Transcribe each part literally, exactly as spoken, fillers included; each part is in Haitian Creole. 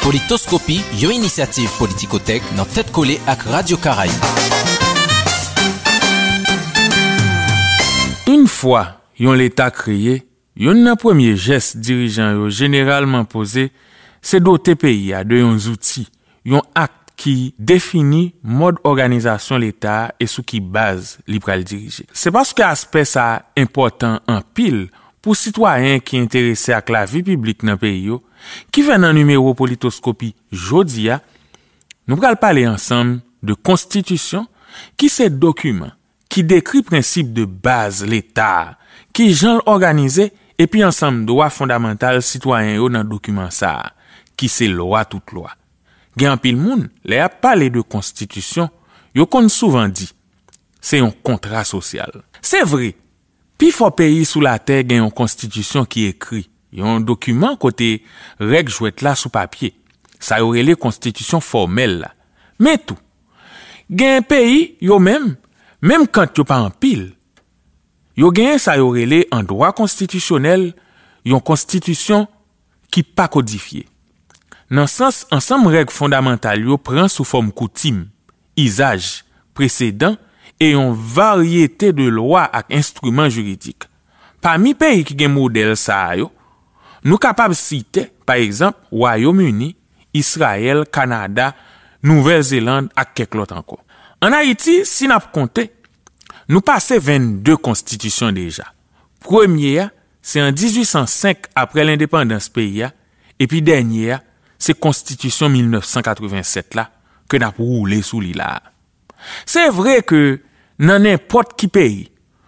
Politoskopi, yon inisyativ Politikotèk nan tèt kole ak Radyo Karayib. Yon fwa yon leta kreye, youn nan premye jès dirijan yo jeneralman poze, se dote peyi a de yon zouti, yon ak ki defini mòd òganizasyon leta a e sou ki baz li pral dirije. Se paske aspè sa a enpòtan anpil pou sitwayen ki enterese ak lavi piblik nan peyi yo, ki fè nan nimewo Politoskopi jodi a, nou pral pale ansanm de konstitisyon, ki se dokiman ki dekri prensip de baz leta a, ki jan l òganize, epi ansanm dwa fondamantal sitwayen yo nan dokiman sa a, ki se lwa tout lwa. Gen anpil moun, lè y ap pale de konstitisyon, yo konn souvan di, se yon kontra sosyal. Se vre, pifò peyi sou latè gen yon konstitisyon ki ekri, yon dokiman kote règ jwèt la sou papye. Sa yo rele konstitisyon fòmèl la. Men tou, gen peyi, yo menm, menm kant yo pa anpil, yo genyen sa yo rele an dwa konstitisyonèl, yon konstitisyon ki pa kodifye. Nan sans, ansanm règ fondamantal yo pran sou fòm koutim, izaj, presedan e yon varyete de lwa ak enstriman jiridik. Pami peyi ki gen modèl sa a yo, nou kapab site, pa egzanp, Wayòm Ini, Izrayèl, Kanada, Nouvèl Zeland ak kèk lòt ankò. Ann Ayiti, si n ap konte, nou pase vennde konstitisyon deja. Premye a, se an dizuit san senk, apre lendepandans peyi a, epi dènye a, se konstitisyon mil nèf san katreven sèt la, ke n ap woule sou li la a. Se vre ke nan nenpòt ki peyi,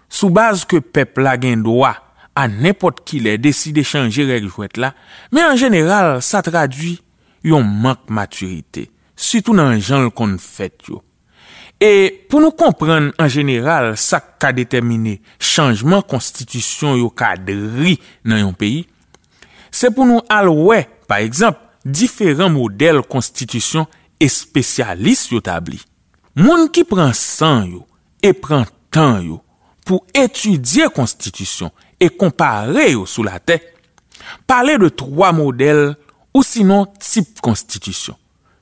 sou baz ke pèp la gen dwa a nenpòt ki lè deside chanje règ jwèt la, men an jeneral, sa tradui yon mank matirite, sitou nan jan l konn fèt yo. E pou nou konprann an jeneral sa k ka detèmine chanjman konstitisyon yo ka dri nan yon peyi, se pou nou al wè, pa egzanp, diferan modèl konstitisyon espesyalis yo tabli. Moun ki pran san yo e pran tan yo pou etidye konstitisyon e konpare yo sou latè, pale de twa modèl ou sinon tip konstitisyon.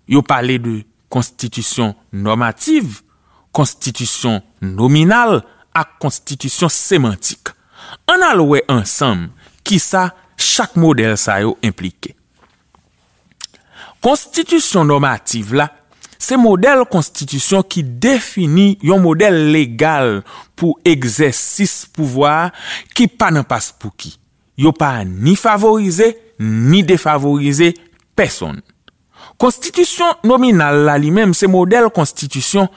Yo pale de konstitisyon nòmativ, konstitisyon nominal ak konstitisyon semantik. Ann al wè ansanm kisa chak modèl sa yo enplike. Konstitisyon nòmativ la, se modèl konstitisyon ki defini yon modèl legal pou egzèsis pouvwa a ki pa nan paspouki. Yo pa ni favorize, ni defavorize pèsonn. Konstitisyon nominal la, li menm, se modèl konstitisyon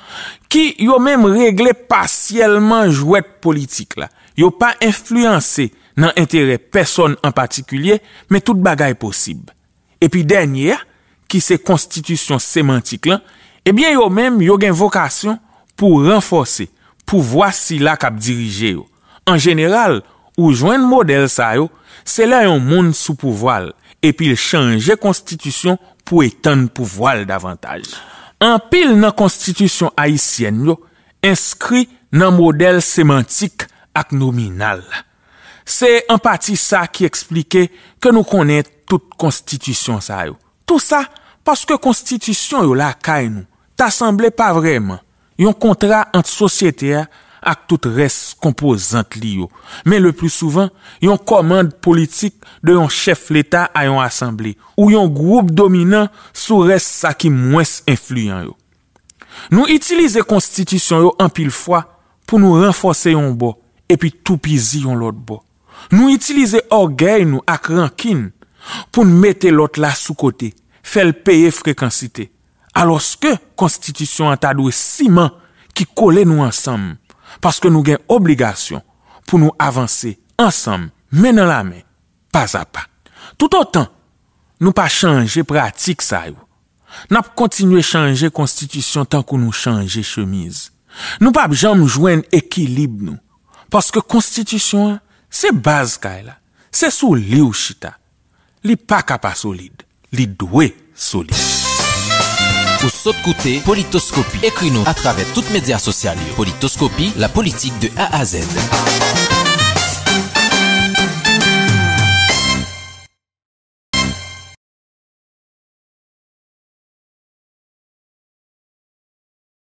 ki yo menm regle pasyèlman jwèt politik la. Yo pa enfliyanse nan enterè pèsonn an patikilye, men tout bagay posib. Epi dènye a, ki se konstitisyon semantik lan, ebyen, yo menm, yo gen vokasyon pou ranfòse pouvwa sila k ap dirije yo. An jeneral, ou jwenn modèl sa yo, se lè yon moun sou pouvwa l, epi l chanje konstitisyon pou etann pouvwa l davantaj. Anpil nan konstitisyon ayisyèn yo enskri nan modèl semantik ak nominal la. Se an pati sa ki eksplike ke nou konnen tout konstitisyon sa yo. Tou sa paske konstitisyon yo lakay nou ta sanble pa vrèman yon kontra ant sosyete a ak tout rès konpozant li yo, men le pli souvan, yon kòmand politik de yon chèf leta a yon asanble ou yon gwoup dominan sou rès sa ki mwens enfliyan yo. Nou itilize konstitisyon yo anpil fwa pou nou ranfòse yon bò epi toupizi yon lòt bò. Nou itilize ògèy nou ak rankin pou n mete lòt la sou kote, fè l peye frekansite. Alòske konstitisyon an ta dwe siman ki kole nou ansanm, paske nou gen obligasyon pou nou avanse ansanm, men nan lamen, pa a pa. Toutotan nou pa chanje pratik sa yo, n ap kontinye chanje konstitisyon tankou nou chanje chemiz. Nou p ap janm jwenn ekilib nou, paske konstitisyon an se baz kay la, se sou li w chita. Li pa ka pa solid, li dwe solid. Ou sot koute Politoskopi. Ekri nou atravè tout medya sosyal yo. Politoskopi, la politique de A à Z.